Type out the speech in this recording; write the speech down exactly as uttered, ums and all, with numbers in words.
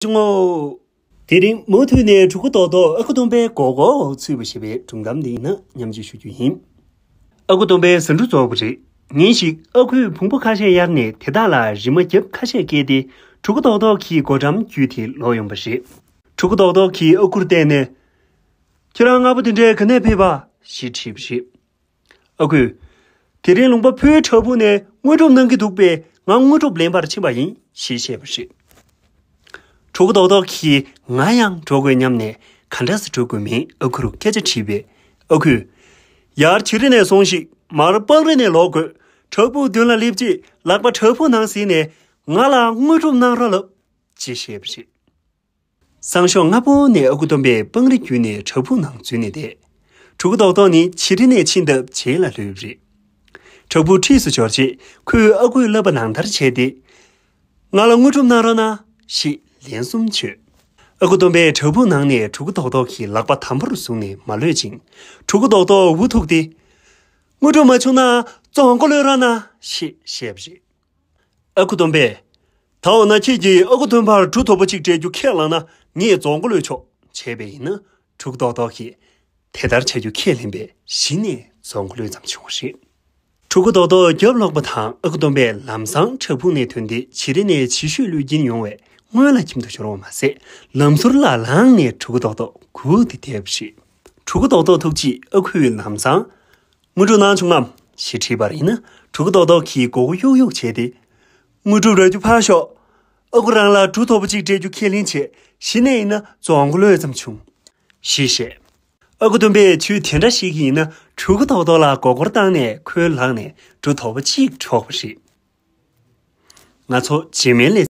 བྱུང་ངོ་། དེ་རིང་མུ་མཐུད་ནས་གྲུ་གུ་རྡོག་རྡོག་ཨ་ཁུ་སྟོན་པའི་མགོ་སྐོར་ཚུད་པ་ཞེས་པའི་སྒྲུང་གཏམ་འདི་ཡིན་ན་མཉམ་སྤྱོད་ཞུ་རྒྱུ་ཡིན། ཨ་ཁུ་སྟོན་པས་ཟ་འབྲུ་རྫོགས་པ་རེད། ཉིན་ཞིག་ཨ་ཁུས་བོང་བུ་ཁ་ཤས་གཡར་ནས་དེ་དག་ལ་རིལ་མ་རྒྱབ་ཁ་ཤས་བཀལ་ཏེ་གྲུ་གུ་རྡོག་རྡོག་གི་སྒོ་འགྲམ་བརྒྱུད་དེ་ལོག་ཡོང་པ་རེད། གྲུ་གུ་རྡོག་རྡོག་གིས་ཨ་ཁུར་བལྟས་ནས། ཁྱེད་རང་སྔ་པོ་དེ་འདྲའི་ག་ནས་ཕེབས་པ་ཞེས་དྲིས་པ་རེད། ཨ་ཁུས། དེ་རིང་ལུང་པ་ཕུའི་བྲག་ཕུག་ནས་དངོས་གྲུབ་གནང་གི་འདུག་པས་ང་དངོས་གྲུབ་ལེན་པར་ཕྱིན་པ་ཡིན་ཞེས་བཤད་པ་རེད། གྲུ་གུ་རྡོག་རྡོག་གིས་ང་ཡང་འགྲོ་དགོས་སྙམ་ནས་ག་འདྲ་སེ་འགྲོ་དགོས་མིན་ཨ་ཁུར་སྐད་ཆ་དྲིས་པས་ཨ་ཁུས། ཡར་བྱི་རི་ནས་སོང་ཞིག་མར་སྤང་རི་ནས་ལོག་དགོས། བྲག་ཕུག་མདུན་ལ་སླེབས་རྗེས་ལག་པ་བྲག་ཕུག་ནང་ཟིན་ནས་ང་ལ་དངོས་གྲུབ་གནང་རོགས་ལབ་ཅེས་བཤད་པ་རེད། སང་ཞོགས་སྔ་པོ་ནས་ཨ་ཁུ་སྟོན་པས་སྤང་རི་བརྒྱུད་ནས་བྲག་ཕུག་ནང་འཛུལ་ནས་བསྡད། གྲུ་གུ་རྡོག་རྡོག་ནི་བྱི་རི་ནས་ཕྱིན་སྟབས་རྗེས་ལ་ལྷོད་པ་རེད། བྲག་ཕུག་འཁྲིས་སུ་འབྱོར་རྗེས་ཁོས་ཨ་ཁུས་ལབ་པ་ནང་ལྟར་བྱས་ཏེ། ང་ལ་དངོས་གྲུབ་གནང་རོགས་གནང་ཞེས་ལན་གསུམ་བརྗོད། ཨ་ཁུ་སྟོན་པས་བྲག་ཕུག་ནང་ནས་གྲུ་གུ་རྡོག་རྡོག་གི་ལག་པ་དམ་པོར་བཟུང་ནས་མ་གློད་ཅིང་། གྲུ་གུ་རྡོག་རྡོག་འུ་ཐུག་སྟེ། དངོས་གྲུབ་མ་བྱུང་ན་རྫོང་མགོ་གློད་རོགས་གནང་ཞེས་བཤད་པ་རེད། ཨ་ཁུ་སྟོན་པས། ད་འོ་ན་ཁྱེད་ཀྱིས་ཨ་ཁུ་སྟོན་པར་གྲུ་དོག་པོ་གཅིག་སྤྲད་རྒྱུ་ཁས་བླངས་ན་ངས་རྫོང་མགོ་གློད་ཆོག་བྱས་པས་ཡིན་ན་གྲུ་གུ་རྡོག་རྡོག་གིས། དེ་ལྟར་བྱ་རྒྱུ་ཁས་ལེན་པས་གཞི་ནས་རྫོང་མགོ་གློད་ཙམ་བྱུང་བ་རེད། གྲུ་གུ་རྡོག་རྡོག་རྒྱབ་ལོག་པ་དང་ཨ་ཁུ་སྟོན་པས་ལམ་སང་བྲག་ཕུག་ནས་ཐོན་ཏེ་བྱི་རི་ནས་བྱི་ཤོད་བླུད་ཀྱིན་ཡོང་བས་སྔོན་ལ་ཁྱིམ་དུ་འབྱོར་བ་མ་ཟད་ལམ་ཟུར་ལ་ལངས་ནས་གྲུ་གུ་རྡོག་རྡོག་སྒུག་སྟེ་བསྡད་པ་རེད། གྲུ་གུ་རྡོག་རྡོག་ཐུག་རྗེས་ཨ་ཁུས་ལམ་སང་། དངོས་གྲུབ་གནང་བྱུང་ངམ་ཞེས་དྲིས་པར་ཡིན་ན་གྲུ་གུ་རྡོག་རྡོག་གིས་མགོ་སྐོར་གཡུག་གཡུག་བྱས་ཏེ། དངོས་གྲུབ་རག་རྒྱུ་ཕར་ཞོག་ཨ་ཁུ་རང་ལ་གྲུ་དོག་པོ་གཅིག་སྤྲད་རྒྱུ་ཁས་ལེན་བྱས་གཞི་ནས་ཡིན་ན་རྫོང་མགོ་གློད་ཙམ་བྱུང་། ཞེས་བཤད། ཨ་ཁུ་སྟོན་པས་ཁྱོད་དེ་འདྲ་ཞིག་ཡིན་ན་གྲུ་གུ་རྡོག་རྡོག་ལ་མགོ་སྐོར་བཏང་ནས་ཁོའི་ལག་ནས་གྲུ་དོག་པོ་གཅིག་འཕྲོག་པ་རེད། ང་ཚོ་རྗེས་མའི་ལས།